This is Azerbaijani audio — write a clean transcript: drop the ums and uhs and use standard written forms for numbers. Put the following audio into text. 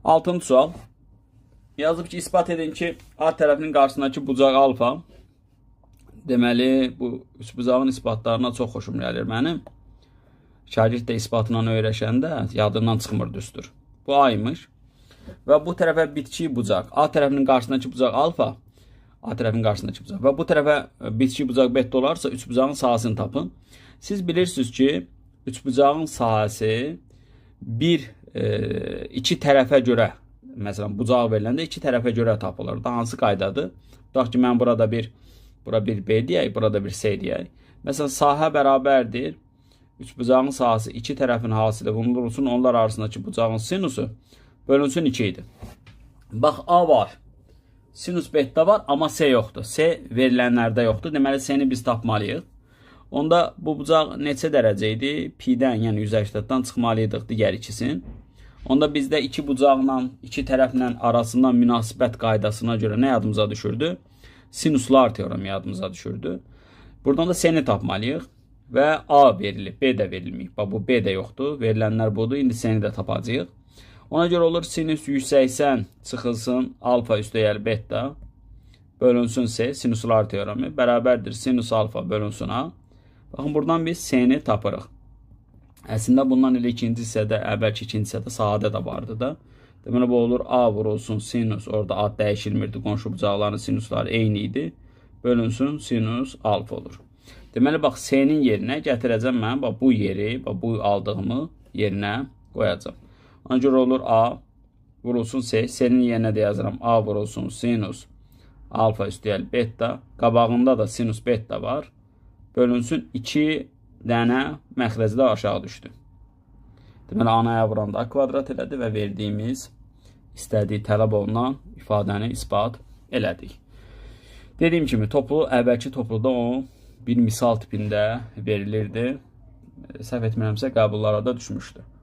Altıncı sual. Yazıb ki, isbat edin ki, A tərəfinin qarşısındakı bucaq alfa. Deməli, bu üçbucağın isbatlarına çox xoşum gəlir mənim. Şagird də isbatla öyrəşəndə yadından çıxmır düstur. Bu A imiş. Və bu tərəfə bitişik bucaq, A tərəfinin qarşısındakı bucaq alfa, A tərəfinin qarşısındakı bucaq və bu tərəfə bitişik bucaq beta olarsa, üçbucağın sahəsini tapın. Siz bilirsiniz ki, üçbucağın sahəsi bir, iki tərəfə görə, məsələn, bucaq veriləndə iki tərəfə görə tapılır. Da hansı qaydadır? Tutaq ki, mən burada bir, bura bir B deyək, burada bir C deyək. Məsələn, sahə bərabərdir. Üçbucağın sahəsi iki tərəfin hasili vurulsun, onlar arasındakı bucağın sinusu bölünsün 2 idi. Bax, A var. Sinus beta var, amma C yoxdur. C verilənlərdə yoxdur. Deməli, C-ni biz tapmalıyıq. Onda bu bucaq neçə dərəcə idi? Pi-dən, yəni 180-dan çıxmalıydıq digər ikisini. Onda bizdə iki bucaqla, iki tərəflə arasından münasibət qaydasına görə nə yadımıza düşürdü? Sinuslar teoremi yadımıza düşürdü. Buradan da C-ni tapmalıyıq və A verilib, B də verilməyib. Bax, bu B də yoxdur. Verilənlər budur. İndi C-ni də tapacağıq. Ona görə olur sinüs 180 çıxılsın alfa üstəgəl beta bölünsün C, sinuslar teoremi bərabərdir sinus alfa bölünsün A. Baxın, buradan biz C-ni tapırıq. Əslində, bundan elə ikinci hissədə, əvvəlki ikinci hissədə sadə də vardı da. Deməli, bu olur A vurulsun sinus, orada A dəyişilmirdi, qonşu bucaqların sinusları eyni idi. Bölünsün sinus alfa olur. Deməli, bax, C-nin yerinə gətirəcəm mən, bax, bu yeri, bax, bu aldığımı yerinə qoyacağam. Ona görə olur A vurulsun C, C-nin yerinə də yazıram A vurulsun sinus alfa üstəgəl beta, qabağında da sinus beta var. Bölünsün 2 dənə məxrəcdə aşağı düşdü. Deməli, anaya vuranda A kvadrat elədi və verdiyimiz istədiyi tələb olunan ifadəni isbat elədik. Dediyim kimi, toplu, əvvəlki topluda o bir misal tipində verilirdi. Səhv etmirəmsə, qəbullara da düşmüşdü.